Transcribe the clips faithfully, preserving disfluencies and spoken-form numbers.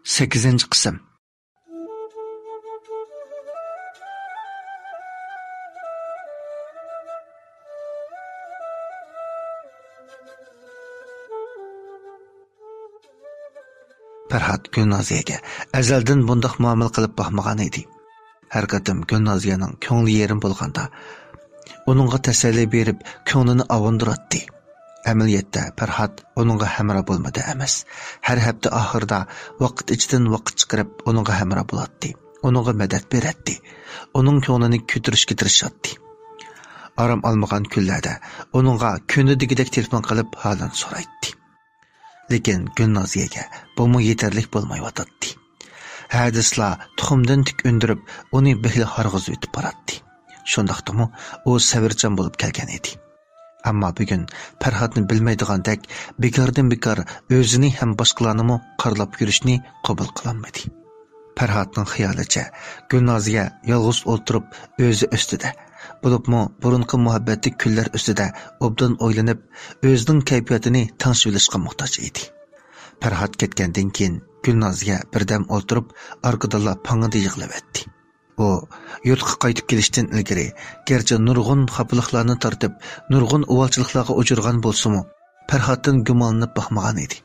سەككىزىنچى قىسىم. پەرھات گۈلنازىيەگە ئەزەلدىن بۇنداق مۇئامىلە قىلىپ باقمىغان ئىدى. ھەر قېتىم گۈلنازىيەنىڭ كۆڭلى يېرىم بولغاندا، ئۇنىڭغا تەسەللى بېرىپ، كۆڭلىنى ئاۋۇندۇراتتى. ئەمەلىيەتتە پەرھات ئۇنىڭغا ھەمراھ بولمىدى ئەمەس، ھەر ھەپتە ئاخىرىدا ۋاقىت ئىچىدىن ۋاقىت چىقىرىپ ئۇنىڭغا ھەمراھ بولاتتى، ئۇنىڭغا مەدەت بېرەتتى، ئۇنىڭ كۆڭلىنى كۆتۈرۈشكە تىرىشاتتى. ئارام ئالمىغان كۈنلەردە ئۇنىڭغا كۈندىدىكىدەك تېلېفون قىلىپ ھالىنى سورايتتى. لېكىن گۈلنازىيەگە بۇمۇ يېتەرلىك بولمايۋاتاتتى. ھە دېسىلا تۇخۇمدىن تىك ئۈندۈرۈپ، ئۇنى بەكلا ھارغۇزۇۋېتىپ باراتتى. شۇنداقتىمۇ ئۇ سەۋرچان بولۇپ كەلگەن ئىدى. ئەمما بۈگۈن پەرھاتنى بىلمەيدىغاندەك، بىكاردىن بىكار ئۆزىنى ھەم باشقىلارنىمۇ قارىلاپ يۈرۈشنى قوبۇل قىلالمىدى. پەرھاتنىڭ خىيالىچە، گۈلنازىيە يالغۇز ئولتۇرۇپ، ئۆزى ئۈستىدە، بولۇپمۇ بۇرۇنقى مۇھەببەتلىك كۈنلەر ئۈستىدە ئوبدان ئويلىنىپ، ئۆزىنىڭ كەيپىياتىنى تەڭشىۋېلىشقا موھتاج ئىدى. پەرھات كەتكەندىن كېيىن، گۈلنازىيە بىردەم ئولتۇرۇپ، ئارقىدىنلا پاڭڭىدە يىغلىۋەتتى. ئۇ يۇرتقا قايتىپ كېلىشتىن ئىلگىرى، گەرچە نۇرغۇن خاپىلىقلارنى تارتىپ، نۇرغۇن ئۇۋالچىلىقلارغا ئۇچرىغان بولسىمۇ، پەرھاتتىن گۇمانلىنىپ باقمىغان ئىدى.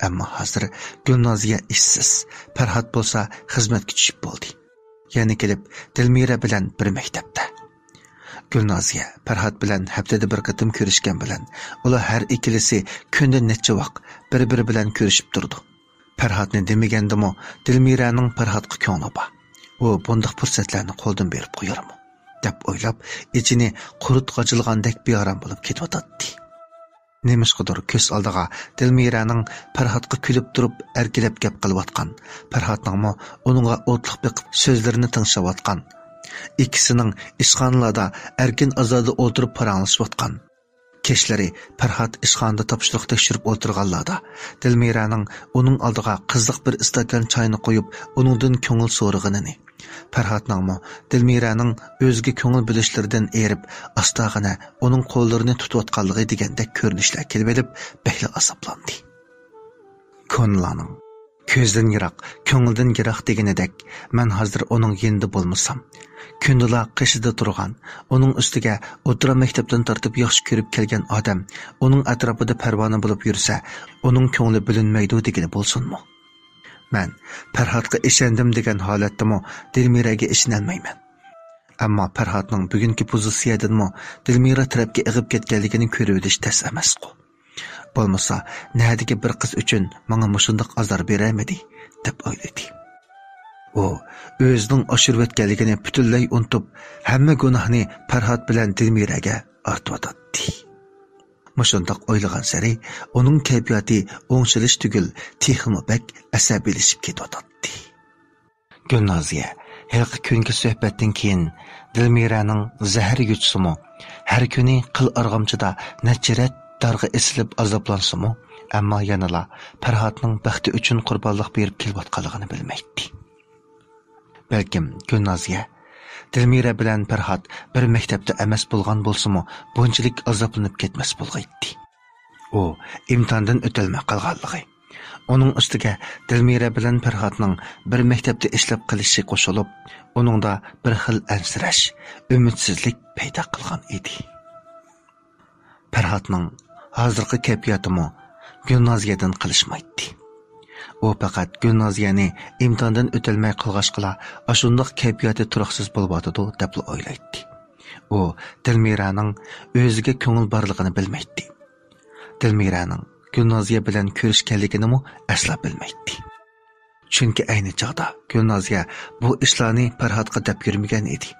ئەمما ھازىر گۈلنازىيە ئىشسىز، پەرھات بولسا خىزمەتكە چۈشۈپ بولدى. يەنە كېلىپ دىلمىرە بىلەن بىر مەكتەپتە. گۈلنازىيە پەرھات بىلەن ھەپتىدە بىر قېتىم كۆرۈشكەن بىلەن، ئۇلار ھەر ئىككىلىسى كۈندە نەچچە ۋاق بىر-بىرى بىلەن كۆرۈشۈپ تۇرىدۇ. پەرھاتنى دېمىگەندىمۇ، دىلمىرەنىڭ پەرھاتقا كۆڭلى بار. ئۇ بۇنداق پۇرسەتلەرنى قولدىن بېرىپ قويارمۇ؟ دەپ ئويلاپ، ئىچىنى قۇرت غاجىلىغاندەك بىئارام بولۇپ كېتىۋاتاتتى. نېمىشقىدۇر كۆز ئالدىغا دىلمىرەنىڭ پەرھاتقا كۈلۈپ تۇرۇپ ئەركىلەپ گەپ قىلىۋاتقان، پەرھاتنىڭمۇ ئۇنىڭغا ئوتلۇق بېقىپ سۆزلىرىنى تىڭشاۋاتقان، ئىككىسىنىڭ ئىشخانىلاردا ئەركىن ئازادە ئولتۇرۇپ پاراڭلىشىۋاتقان، كەچلىرى پەرھات ئىشخانىدا تاپشۇرۇق تەكشۈرۈپ ئولتۇرغانلاردا، دىلمىرەنىڭ ئۇنىڭ ئالدىغا قىزىق بىر ئىستاكان چاينى قويۇپ، ئۇنىڭدىن كۆڭۈل سورىغىنىنى، پەرھاتنىڭمۇ دىلمىرەنىڭ ئۆزىگە كۆڭۈل بۆلۈشلىرىدىن ئېرىپ، ئاستاغىنە ئۇنىڭ قوللىرىنى تۇتۇۋاتقانلىقى دېگەندەك كۆرۈنۈشلەر كېلىۋېلىپ، بەكلا ئازابلاندى. كونىلارنىڭ، «كۆزدىن يىراق، كۆڭۈلدىن يىراق» دېگىنىدەك، مەن ھازىر ئۇنىڭ يېنىدا بولمىسام، كۈندىلا قېشىدا تۇرغان، ئۇنىڭ ئۈستىگە ئوتتۇرا مەكتەپتىن تارتىپ ياخشى كۆرۈپ كەلگەن ئادەم ئۇنىڭ ئەتراپىدا پەرۋانە بولۇپ يۈرسە، ئۇنىڭ كۆڭلى بۆلۈنمەيدۇ دېگىنى بولسۇنمۇ؟ مەن پەرھاتقا ئىشەندىم دېگەن ھالەتتىمۇ دىلمىرەگە ئىشىنەلمەيمەن. ئەمما پەرھاتنىڭ بۈگۈنكى پوزىتسىيەدىنمۇ دىلمىرا تەرەپكە ئېغىپ كەتكەنلىكىنى كۆرۈۋېلىش تەس ئەمەسقۇ. بولمىسا، نەدىكى بىر قىز ئۈچۈن ماڭا مۇشۇنداق ئازار بېرەلمىدى، دەپ ئويلىدى. ئۇ ئۆزىنىڭ ئاشۇرۇۋەتكەنلىكىنى پۈتۈنلەي ئۇنتۇپ، ھەممە گۇناھنى پەرھات بىلەن دىلمىرەگە ئارتىۋاتاتتى. مۇشۇنداق ئويلىغانسېرى ئۇنىڭ كەيپىياتى ئوڭشىلىش تۈگۈل، تېخىمۇ بەك ئەسەبىيلىشىپ كېتىۋاتاتتى. گۈلنازىيە ھېلىقى كۈنكى سۆھبەتتىن كېيىن دىلمىرەنىڭ زەھەر يۇتسىمۇ، ھەر كۈنى قىل ئارغامچىدا نەچچە رەت دارغا ئېسىلىپ ئازابلانسىمۇ، ئەمما يەنىلا پەرھاتنىڭ بەختى ئۈچۈن قۇربانلىق بېرىپ كېلىۋاتقانلىقىنى بىلمەيتتى. بەلكىم گۈلنازىيە، دىلمىرە بىلەن پەرھات بىر مەكتەپتە ئەمەس بولغان بولسىمۇ، بۇنچىلىك ئازابلىنىپ كەتمەس بولغىيتتى. ئۇ ئىمتىھاندىن ئۆتەلمەي قالغانلىقى، ئۇنىڭ ئۈستىگە دىلمىرە بىلەن پەرھاتنىڭ بىر مەكتەپتە ئىشلەپ قېلىشى قوشۇلۇپ، ئۇنىڭدا بىر خىل ئەنسىرەش، ئۈمىدسىزلىك پەيدا قىلغان ئىدى. پەرھاتنىڭ ھازىرقى كەيپىياتىمۇ گۈلنازىيەدىن قېلىشمايتتى. ئۇ پەقەت گۈلنازىيەنى ئىمتىھاندىن ئۆتەلمەي قالغاچقىلا، ئاشۇنداق كەيپىياتى تۇراقسىز بولۇۋاتىدۇ، دەپلا ئويلايتتى. ئۇ دىلمىرانىڭ ئۆزىگە كۆڭۈل بارلىقىنى بىلمەيتتى. دىلمىرانىڭ گۈلنازىيە بىلەن كۆرۈشكەنلىكىنىمۇ ئەسلا بىلمەيتتى. چۈنكى ئەينى چاغدا گۈلنازىيە بۇ ئىشلارنى پەرھاتقا دەپ يۈرمىگەن ئىدى.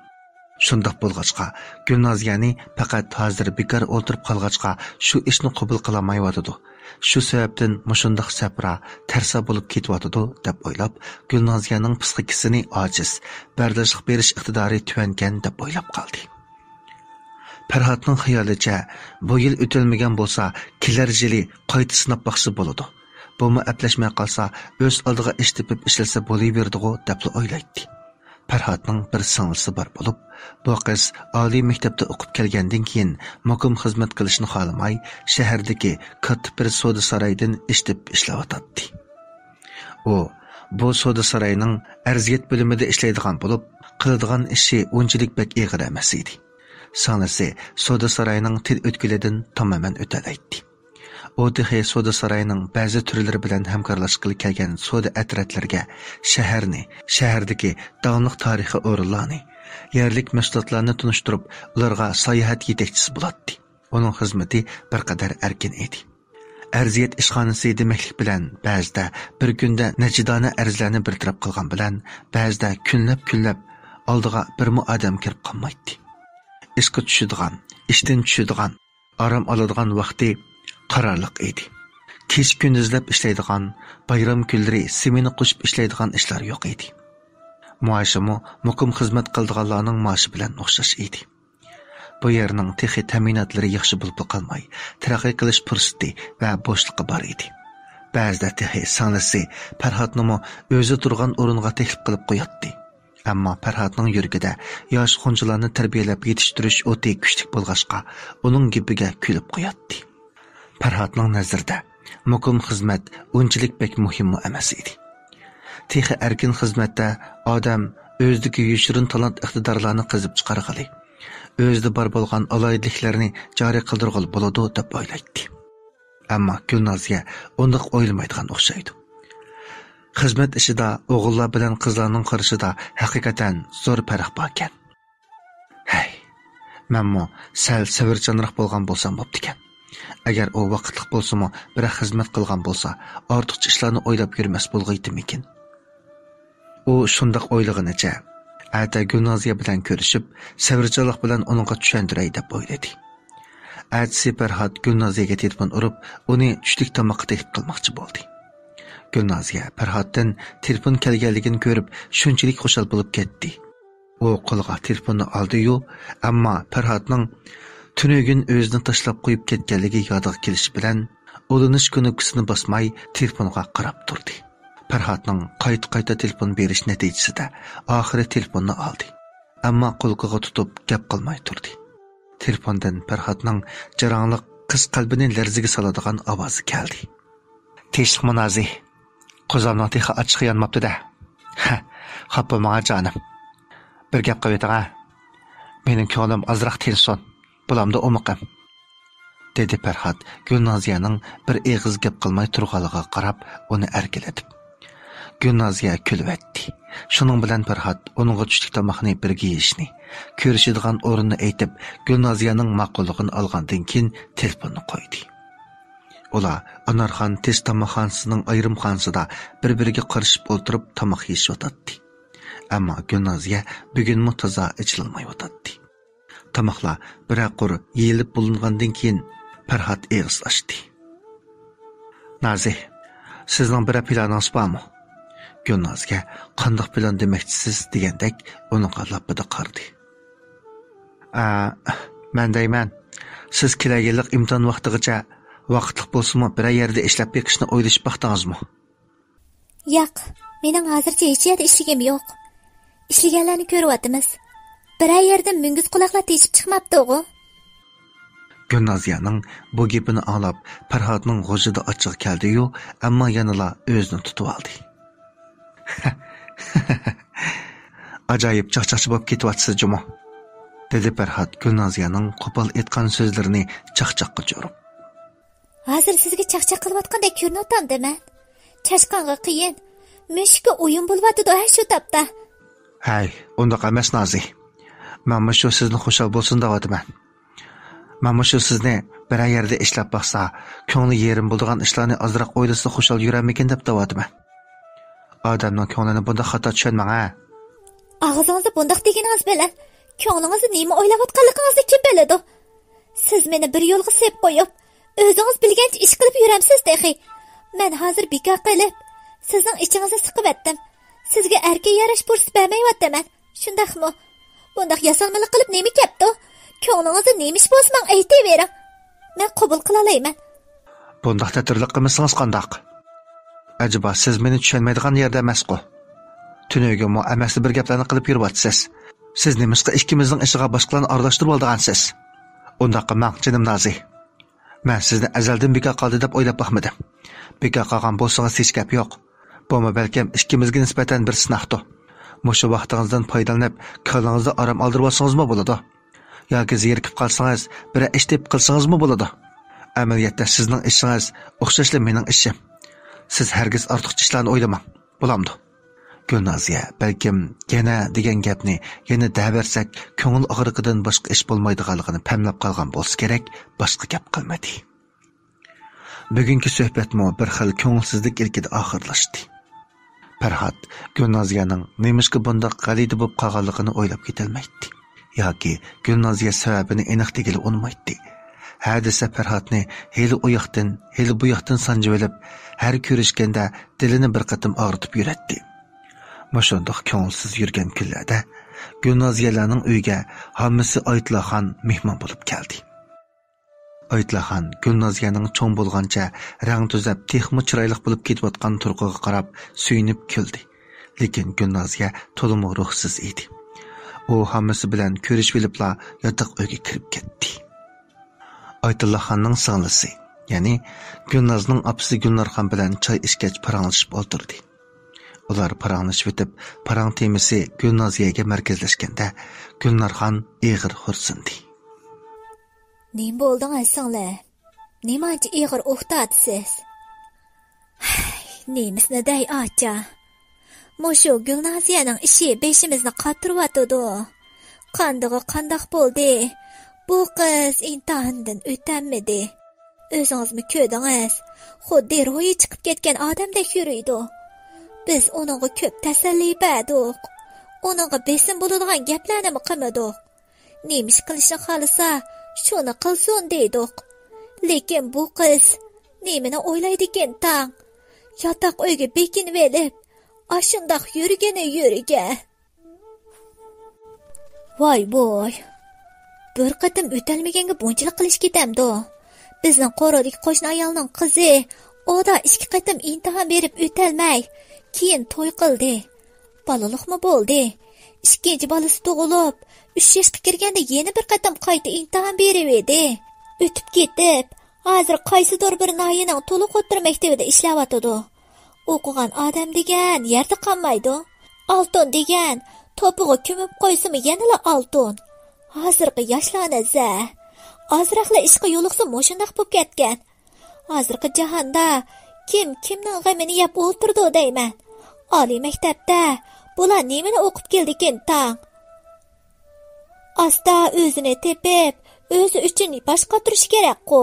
شۇنداق بولغاچقا، گۈلنازىيەنى پەقەت ھازىر بىكار ئولتۇرۇپ قالغاچقا، شۇ ئىشنى قوبۇل قىلالمايۋاتىدۇ. شۇ سەۋەبتىن مۇشۇنداق سەپرا، تەرسا بولۇپ كېتىۋاتىدۇ، دەپ ئويلاپ، گۈلنازىيەنىڭ پىسخىكىسىنى ئاجىز، بەرداشلىق بېرىش ئىقتىدارى تۆۋەنكەن، دەپ ئويلاپ قالدى. پەرھاتنىڭ خىيالىچە، بۇ يىل ئۆتەلمىگەن بولسا، كېلەر يىلى قايتا سىناپ باقسا بولىدۇ. بۇمۇ ئەپلەشمەي قالسا، ئۆز ئالدىغا ئىش تېپىپ ئىشلىسە بولۇۋېرىدىغۇ، دەپلا ئويلايتتى. پەرھاتنىڭ بىر سىڭلىسى بار بولۇپ، بۇ قىز ئالىي مەكتەپتە ئوقۇپ كەلگەندىن كېيىن مۇقىم خىزمەت قىلىشنى خالىماي، شەھەردىكى كاتتا بىر سودا سارايدىن ئىش تېپىپ ئىشلەۋاتاتتى. ئۇ بۇ سودا ساراينىڭ ئەرزىيەت بۆلۈمىدە ئىشلەيدىغان بولۇپ، قىلىدىغان ئىشى ئۇنچىلىك بەك ئېغىر ئەمەس ئىدى. سىڭلىسى سودا ساراينىڭ تىل ئۆتكىلىدىن تامامەن ئۆتەلەيتتى. ئۇ تېخى سودا ساراينىڭ بەزى تۈرلىرى بىلەن ھەمكارلاشقىلى كەلگەن سودا ئەترەتلىرىگە شەھەرنى، شەھەردىكى داڭلىق تارىخىي ئورۇنلارنى، يەرلىك مەھسۇلاتلارنى تونۇشتۇرۇپ، ئۇلارغا ساياھەت يېتەكچىسى بولاتتى. ئۇنىڭ خىزمىتى بىر قەدەر ئەركىن ئىدى. ئەرزىيەت ئىشخانىسى دېمەكلىك بىلەن بەزىدە بىر كۈندە نەچچە دانە ئەرزلەرنى بىر تەرەپ قىلغان بىلەن، بەزىدە كۈنلەپ، كۈنلەپ ئالدىغا بىرمۇ ئادەم كىرىپ قالمايتتى. ئىشقا چۈشىدىغان، ئىشتىن چۈشىدىغان، ئارام ئالىدىغان ۋاقتى قارارلىق ئىدى. كېچە كۈندۈزلەپ ئىشلەيدىغان، بايرام كۈنلىرى سمېنا قوشۇپ ئىشلەيدىغان ئىشلار يوق ئىدى. مائاشىمۇ مۇقىم خىزمەت قىلىدىغانلارنىڭ مائاشى بىلەن ئوخشاش ئىدى. بۇ يەرنىڭ تېخى تەمىناتلىرى ياخشى بولۇپلا قالماي، تەرەققىي قىلىش پۇرسىتى ۋە بوشلۇقى بار ئىدى. بەزىدە تېخى سىڭلىسى پەرھاتنىمۇ ئۆزى تۇرغان ئورۇنغا تەكلىپ قىلىپ قوياتتى. ئەمما پەرھاتنىڭ يۈرىكىدە ياش غۇنچىلارنى تەربىيەلەپ يېتىشتۈرۈش ئوتى كۈچلۈك بولغاچقا، ئۇنىڭ گېپىگە كۈلۈپ قوياتتى. پەرھاتنىڭ نەزىرىدە مۇقىم خىزمەت ئۇنچىلىك بەك مۇھىممۇ ئەمەس ئىدى. تېخى ئەركىن خىزمەتتە ئادەم ئۆزىدىكى يوشۇرۇن تالانت ئىقتىدارلارنى قېزىپ چىقارغىلى، ئۆزىدە بار بولغان ئالاھىدىلىكلەرنى جارى قىلدۇرغىلى بولىدۇ دەپ ئويلايتتى. ئەمما گۈلنازىيە ئۇنداق ئويلىمايدىغان ئوخشايدۇ. خىزمەت ئىشىدا ئوغۇللار بىلەن قىزلارنىڭ قارىشىدا ھەقىقەتەن زور پەرق باركەن. ھەي، مەنمۇ سەل سەۋرچانراق بولغان بولسام بوپتىكەن. ئەگەر ئۇ ۋاقىتلىق بولسىمۇ بىرەر خىزمەت قىلغان بولسا، ئارتۇقچە ئىشلارنى ئويلاپ يۈرمەس بولغىيتىمىكىن. ئۇ شۇنداق ئويلىغىنىچە، ئەتە گۈلنازىيە بىلەن كۆرۈشۈپ، سەۋرچانلىق بىلەن ئۇنىڭغا چۈشەندۈرەي دەپ ئويلىدى. ئەتىسى پەرھات گۈلنازىيەگە تېلېفون ئۇرۇپ، ئۇنى چۈشلۈك تاماققا تەكلىپ قىلماقچى بولدى. گۈلنازىيە پەرھاتتىن تېلېفون كەلگەنلىكىنى كۆرۈپ، شۇنچىلىك خۇشال بولۇپ كەتتى. ئۇ قولىغا تېلېفوننى ئالدىيۇ، ئەمما پەرھاتنىڭ تۈنۈگۈن ئۆزىنى تاشلاپ قويۇپ كەتكەنلىكى يادىغا كېلىشى بىلەن، ئۇلىنىش كۇنۇپكىسىنى باسماي تېلېفونغا قاراپ تۇردى. پەرھاتنىڭ قايتا-قايتا تېلېفون بېرىش نەتىجىسىدە ئاخىرى تېلېفوننى ئالدى. ئەمما قۇلىقىغا تۇتۇپ گەپ قىلماي تۇردى. تېلېفوندىن پەرھاتنىڭ جاراڭلىق، قىز قەلبىنى لەرزىگە سالىدىغان ئاۋازى كەلدى. تىنچلىقمۇ نازى؟ قوزامنىڭ تېخى ئاچچىقى يانماپتۇ-دە. ھە، خاپا بولماڭا جانىم. بىر گەپ قىلىۋېتىڭە. مېنىڭ كۆڭلۈم ئازراق تىنسۇن. بولامدۇ ئۇمىقىم؟ دېدى پەرھات گۈلنازىيەنىڭ بىر ئېغىز گەپ قىلماي تۇرغانلىقىغا قاراپ، ئۇنى ئەركىلىتىپ. گۈلنازىيە كۈلۈۋەتتى. شۇنىڭ بىلەن پەرھات ئۇنىڭغا چۈشلۈك تاماقنى بىرگە يېيىشنى، كۆرۈشىدىغان ئورۇننى ئېيتىپ، گۈلنازىيەنىڭ ماقۇللۇقىنى ئالغاندىن كېيىن تېلېفوننى قويدى. ئۇلار ئانارخان تېز تاماقخانىسىنىڭ ئايرىم خانىسىدا بىر-بىرىگە قارىشىپ ئولتۇرۇپ تاماق يېيىشىۋاتاتتى. ئەمما گۈلنازىيە بۈگۈنمۇ تازا ئېچىلالمايۋاتاتتى. تاماقلار بىرەر قۇر يېيىلىپ بولۇنغاندىن كېيىن، پەرھات ئېغىز ئاچتى. نازى، سىزنىڭ بىرەر پىلانىڭىز بارمۇ؟ گۈلنازىيە، قانداق پىلان دېمەكچىسىز دېگەندەك ئۇنىڭغا لاپپىدە قارىدى. ئا، مەن دەيمەن، سىز كېلەر يىللىق ئىمتىھان ۋاقتىغىچە ۋاقىتلىق بولسىمۇ بىرەر يەردە ئىشلەپ بېقىشنى ئويلىشىپ باقتىڭىزمۇ؟ ياق، مېنىڭ ھازىرچە ھېچ يەردە ئىشلىگىنىم يوق. ئىشلىگەنلەرنى كۆرۈۋاتىمىز. بىرەر يەردىن مۈڭگۈز قۇلاقلار تېشىپ چىقماپتىغۇ؟ گۈلنازىيەنىڭ بۇ گېپىنى ئاڭلاپ، پەرھاتنىڭ غۇژىدا ئاچچىقى كەلدىيۇ، ئەمما يەنىلا ئۆزىنى تۇتۇۋالدى. ئاجايىپ چاقچاقچى بولۇپ كېتىۋاتىسىز جۇمۇ، دېدى پەرھات گۈلنازىيەنىڭ قوپال ئېيتقان سۆزلىرىنى چاقچاققا چورۇپ. ھازىر سىزگە چاقچاق قىلىۋاتقاندەك كۆرۈنۈۋاتامدىمەن؟ چاشقانغا قىيىن. مۈشۈككە ئويۇن بولۇۋاتىدۇ ھە شۇ تاپتا. ھەي، ئۇنداق ئەمەس نازى. مەن مۇشۇ سىزنى خۇشال بولسۇن دەۋاتىمەن. مەن مۇشۇ سىزنى بىرەر يەردە ئىشلەپ باقسا، كۆڭلى يېرىم بولىدىغان ئىشلارنى ئازراق ئويلىسا خۇشال يۈرەرمىكىن دەپ دەۋاتىمەن. ئادەمنىڭ كۆڭلىنى بۇنداق خاتا چۈشەنمەڭ ھە. ئاغزىڭىزدا بۇنداق دېگىنىڭىز بىلەن كۆڭلىڭىزدە نېمە ئويلاۋاتقانلىقىڭىزنى كىم بىلىدۇ؟ سىز مېنى بىر يولغا سېلىپ قويۇپ، ئۆزىڭىز بىلگەنچە ئىش قىلىپ يۈرەمسىز تېخى. مەن ھازىر بىكار قىلىپ، سىزنىڭ ئىچىڭىزنى سىقىۋەتتىم. سىزگە ئەركىن ياراش پۇرسىتى بەرمەيۋاتىمەن. شۇنداقمۇ؟ بۇنداق ياسالمىلىق قىلىپ نېمە كەپتۇ؟ كۆڭلىڭىزدە نېمە ئىش بولسا ماڭا ئېيتىۋېرىڭ. مەن قوبۇل قىلالايمەن. بۇنداق تەتۈرلۈك قىلمىسىڭىز قانداق؟ ئەجەبا سىز مېنى چۈشەنمەيدىغان يەردە ئەمەسقۇ؟ تۈنۈگۈنمۇ ئەمەسلا بىر گەپلەرنى قىلىپ يۈرۈۋاتىسىز. سىز نېمىشقا ئىككىمىزنىڭ ئىشىغا باشقىلارنى ئارىلاشتۇرۇۋالىدىغانسىز؟ ئۇنداق قىلماڭ، جېنىم نازى. مەن سىزنى ئەزەلدىن بىكار قالدى دەپ ئويلاپ باقمىدىم. بىكار قالغان بولسىڭىز ھېچ گەپ يوق. بۇمۇ بەلكىم ئىككىمىزگە نىسبەتەن بىر سىناقتۇ. مۇشۇ ۋاقتىڭىزدىن پايدىلىنىپ، كاللىڭىزدا ئارام ئالدۇرۇۋالسىڭىزمۇ بولىدۇ. ياكى زېرىكىپ قالسىڭىز، بىرەر ئىش تېپىپ قىلسىڭىزمۇ بولىدۇ. ئەمەلىيەتتە سىزنىڭ ئىشىڭىز ئوخشاشلا مېنىڭ ئىشىم. سىز ھەرگىز ئارتۇقچە ئىشلارنى ئويلىماڭ. بولامدۇ؟ گۈلنازىيە بەلكىم «يەنە» دېگەن گەپنى يەنە دەۋەرسەك، كۆڭۈل ئاغرىقىدىن باشقا ئىش بولمايدىغانلىقىنى پەملەپ قالغان بولسا كېرەك، باشقا گەپ قىلمىدى. بۈگۈنكى سۆھبەتمۇ بىر خىل كۆڭۈلسىزلىك ئىلكىدە ئاخىرلاشتى. پەرھات گۈلنازىيەنىڭ نېمىشقا بۇنداق غەلىتە بولۇپ قالغانلىقىنى ئويلاپ كېتەلمەيتتى. ياكى گۈلنازىيە سەۋەبىنى ئېنىق دېگىلى ئۇنىمايتتى. ھە دېسە پەرھاتنى ھېلى ئۇ ياقتىن، ھېلى بۇ ياقتىن سانجىۋېلىپ، ھەر كۆرۈشكەندە دىلىنى بىر قېتىم ئاغرىتىپ يۈرەتتى. مۇشۇنداق كۆڭۈلسىز يۈرگەن كۈنلەردە گۈلنازىيەلەرنىڭ ئۆيىگە ھاممىسى ئايتۇللاخان مېھمان بولۇپ كەلدى. ئايتۇللاخان گۈلنازىيەنىڭ چوڭ بولغانچە رەڭ تۈزەپ، تېخىمۇ چىرايلىق بولۇپ كېتىۋاتقان تۇرقىغا قاراپ سۆيۈنۈپ كۈلدى. لېكىن گۈلنازىيە تولىمۇ روھسىز ئىدى. ئۇ ھاممىسى بىلەن كۆرۈشۈۋېلىپلا ياتاق ئۆيگە كىرىپ كەتتى. ئايتۇللاخاننىڭ سىڭلىسى، يەنى گۈلنازنىڭ ئاپىسى گۈلنارخان بىلەن چاي ئىچكەچ پاراڭلىشىپ ئولتۇردى. ئۇلار پاراڭلىشىۋېتىپ، پاراڭ تېمىسى گۈلنازىيەگە مەركەزلەشكەندە، گۈلنارخان ئېغىر خورسۇندى. نېمە بولدىڭىز، سىڭلىم؟ نېمانچە ئېغىر ئۇھ تارتىسىز؟ ھەي، نېمىسىنى دەي، ئاچا؟ مۇشۇ گۈلنازىيەنىڭ ئىشى بېشىمىزنى قاتۇرۇۋاتىدۇ. قاندىغۇ قانداق بولدى؟ بۇ قىز ئىمتىھاندىن ئۆتەلمىدى. ئۆزىڭىزمۇ كۆردىڭىز، خۇددى روھى چىقىپ كەتكەن ئادەمدەك يۈرىدۇ. بىز ئۇنىڭغا كۆپ تەسەللى بەردۇق. ئۇنىڭغا بېسىم بولىدىغان گەپلەرنىمۇ قىلمىدۇق. نېمە ئىش قىلىشنى خالىسا، شۇنى قىلسۇن دېدۇق. لېكىن بۇ قىز نېمىنى ئويلايدىكىن تاڭ؟ ياتاق ئۆيگە بېكىنىۋېلىپ، ئاشۇنداق يۈرگىنى يۈرگەن. ۋاي بوي، بىر قېتىم ئۆتەلمىگەنگە بۇنچىلىق قىلىش كېتەمدۇ؟ بىزنىڭ قورۇدىكى قوشنا ئايالنىڭ قىزى ئۇدا ئىككى قېتىم ئىمتىھان بېرىپ ئۆتەلمەي، كېيىن توي قىلدى. بالىلىقمۇ بولدى. ئىككىنچى بالىسى تۇغۇلۇپ، ئۈچ ياشقا كىرگەندە يەنە بىر قېتىم قايتا ئىمتىھان بېرىۋىدى. ئۆتۈپ كېتىپ، ھازىر قايسىدۇر بىر ناھىيەنىڭ تولۇق ئوتتۇرا مەكتىۋىدە ئىشلەۋاتىدۇ. ئوقۇغان ئادەم دېگەن يەردە قالمايدۇ. ئالتۇن دېگەن توپىغا كۆمۈپ قويسىمۇ يەنىلا ئالتۇن. ھازىرقى ياشلارنى زە. ئازراقلا ئىشقا يولۇقسا مۇشۇنداق بولۇپ كەتكەن. ھازىرقى جاھاندا كىم كىمنىڭ غېمىنى يەپ ئولتۇرىدۇ دەيمەن. ئالىي مەكتەپتە بۇلار نېمىنى ئوقۇپ كېلىدىكىن تاڭ؟ ئاستا ئۆزىنى تېپىپ، ئۆزى ئۈچۈن باش قاتۇرۇشى كېرەكقۇ.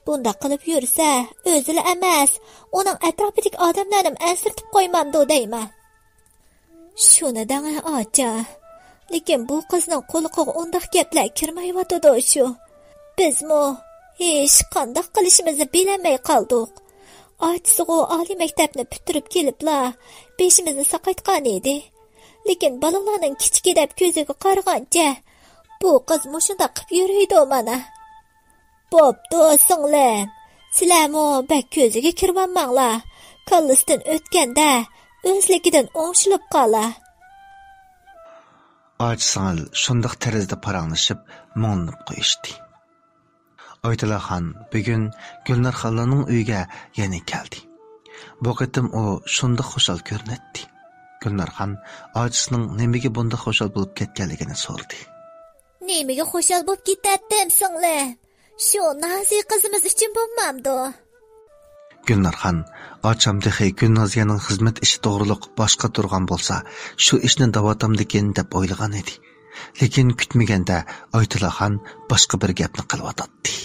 بۇنداق قىلىپ يۈرسە، ئۆزىلا ئەمەس، ئۇنىڭ ئەتراپىدىكى ئادەملەرنىمۇ ئەنسىرىتىپ قويمامدۇ دەيمەن. شۇنى دەڭە، ئاچا. لېكىن بۇ قىزنىڭ قۇلىقىغا ئۇنداق گەپلەر كىرمەيۋاتىدۇ شۇ. بىزمۇ ھېچقانداق قىلىشىمىزنى بىلەلمەي قالدۇق. ئاچىسىغۇ ئالىي مەكتەپنى پۈتتۈرۈپ كېلىپلا بېشىمىزنى ساقايتقان ئىدى. لېكىن بالىلارنىڭ كىچىكى دەپ كۆزىگە قارىغانچە، بۇ قىز مۇشۇنداق قىپ يۈرىدۇ مانا. بوپتۇ، سىڭلىم. سىلەرمۇ بەك كۆزىگە كىرىۋالماڭلار. كاللىسىدىن ئۆتكەندە ئۆزلۈكىدىن ئوڭشىلىپ قالار. ئاچا سىڭىل شۇنداق تەرزدە پاراڭلىشىپ مۇڭلىنىپ قويۇشتى. ئايتۇلاخان بۈگۈن گۈلنارخانلارنىڭ ئۆيىگە يەنە كەلدى. بۇ قېتىم ئۇ شۇنداق خۇشال كۆرۈنەتتى. گۈلنارخان ئاچىسىنىڭ نېمىگە بۇنداق خۇشال بولۇپ كەتكەنلىكىنى سورىدى. نېمىگە خۇشال بولۇپ كېتەتتىم، سىڭلىم؟ شۇ نازى قىزىمىز ئۈچۈن بولمامدۇ؟ گۈلنارخان، ئاچام تېخى گۈلنازىيەنىڭ خىزمەت ئىشى توغرۇلۇق باش قاتۇرغان بولسا، شۇ ئىشنى دەۋاتامدىكىن دەپ ئويلىغان ئىدى. لېكىن كۈتمىگەندە ئايتۇلاخان باشقا بىر گەپنى قىلىۋاتاتتى.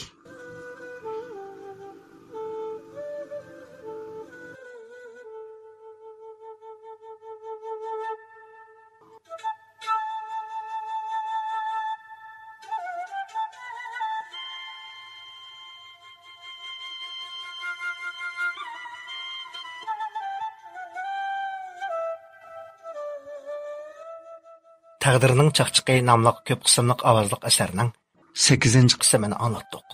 تەقدىرنىڭ چاقچىقى ناملىق كۆپ قىسىملىق ئاۋازلىق ئەسەرنىڭ سەككىزىنچى قىسمىنى ئاڭلاتتۇق.